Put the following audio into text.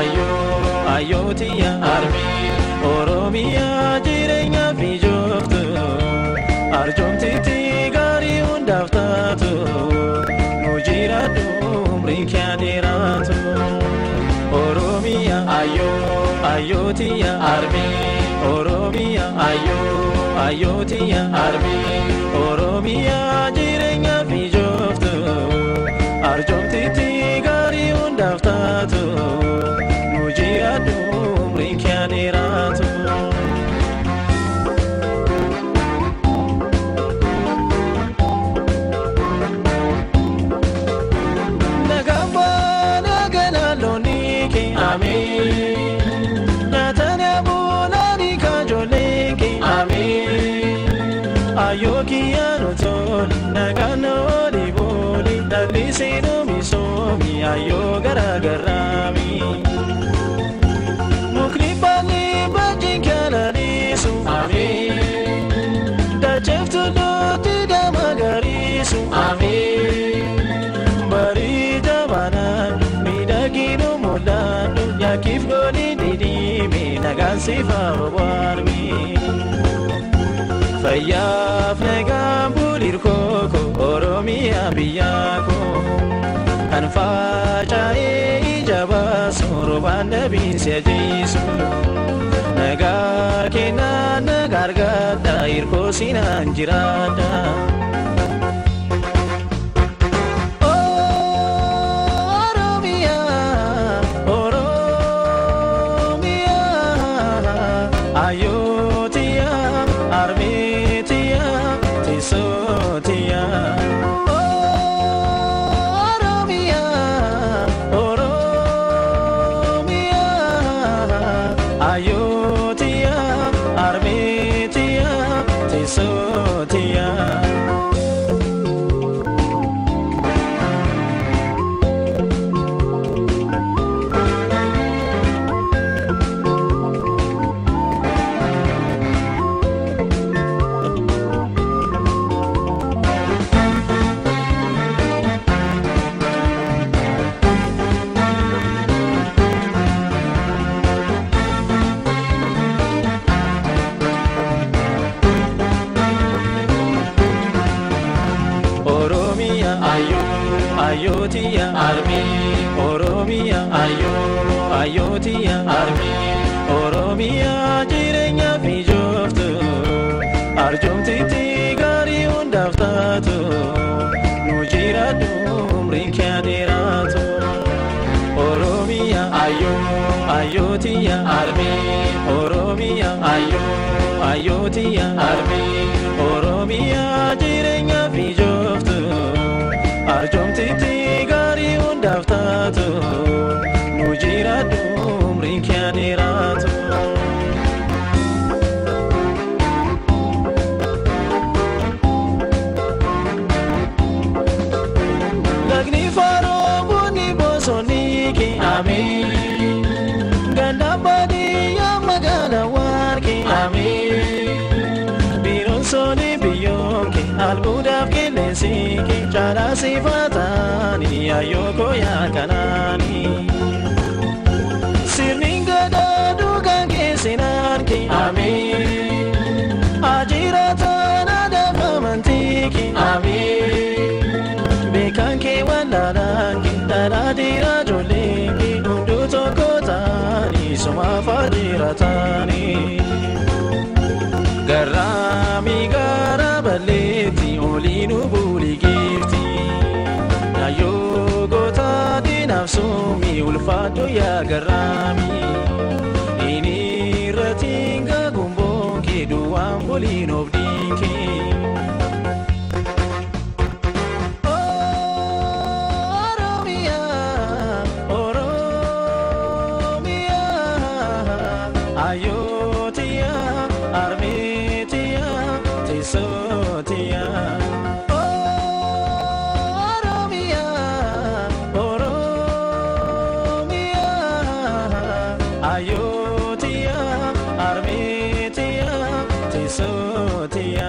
Ayyoo ayyootiya armee Oromiyaa jireenya fi jooftu arjoomtitti gaarii hundaaf taatu nu jiraadhu umriin kee dheeraatu. Oromiyaa ayyoo ayyootiya armee Oromiyaa ayyoo ayyootiya armee Oromiyaa jireenya fi jooftu arjoomtitti gaarii hundaaf taatu nu jiraadhu umriin kee dheeraatu. Nagaan nagaan kee ameen. Nyaatani abuunani kajoollee kee ameen. Ayyoo kiyyaanu toli nagaan oli booli lallisee misoomi ayyoo garaagaraami. Mukni baalli bajjiin kalaliisu ameen. Dacheeftu lootti dama gariisu ameen. Barii jabanaan miidhaginu mul'annu yakkiif gooli didhiime nagaan sifa waarmi. Fayyaaf nagaan bulir koko Oromiyaa biyyaa koo kan faca'ee ija baasu roobaan dhabiinsi ajeessu. Nagaa kennaa nagaa argadha hirkoo sinaan jiraadha. Oromiyaa Oromiyaa ayyootiya armeetiya teessootiya. Oromiyaa Oromiyaa ayyootiya armeetiya teessootiya. Oromiyaa ayyoo ayyootiya armee Oromiyaa ayyoo ayyootiya armee Oromiyaa jireenya fi jooftu arjoomtitti gaarii hundaaf taatu nu jiraadhu umriin kee dheeraatu. Oromiyaa ayyoo ayyootiya armee Oromiyaa ayyoo ayyootiya armee Oromiyaa jireenya fi jooftu arjoomtitti gaarii hundaaf taatu nu jiraadhu umriin kee dheeraatu. Lagni faroo bunni bosonni kee ameen. Ganda baadiyyaa magaalaa waarkee ameen. Biiroon biyyoon kee albuudaaf qilleensi kee caalaa siifataani ayyoo kooyaa kanaani. Sirni gadaa duukaan keessinaan kee ameen. Ajirataan aadaa amantii kee ameen. Beekan kee wallaalaan kee dhalaa dhiiraa ijoollee kee hunduu tokko ta'anii sumaaf jiraatanii. Garraamii gara balleetti oliinu bulii giifti. Yaayyoo goota diinaaf summii ulfaadhu yaa garraamii. Inni irratti gagumboon kee duwwaan buliin of diinkee. Oromiyaa Oromiyaa ayyootiya armeetiya teessootiya. Oromiyaa Oromiyaa ayyootiya armeetiya teessootiya.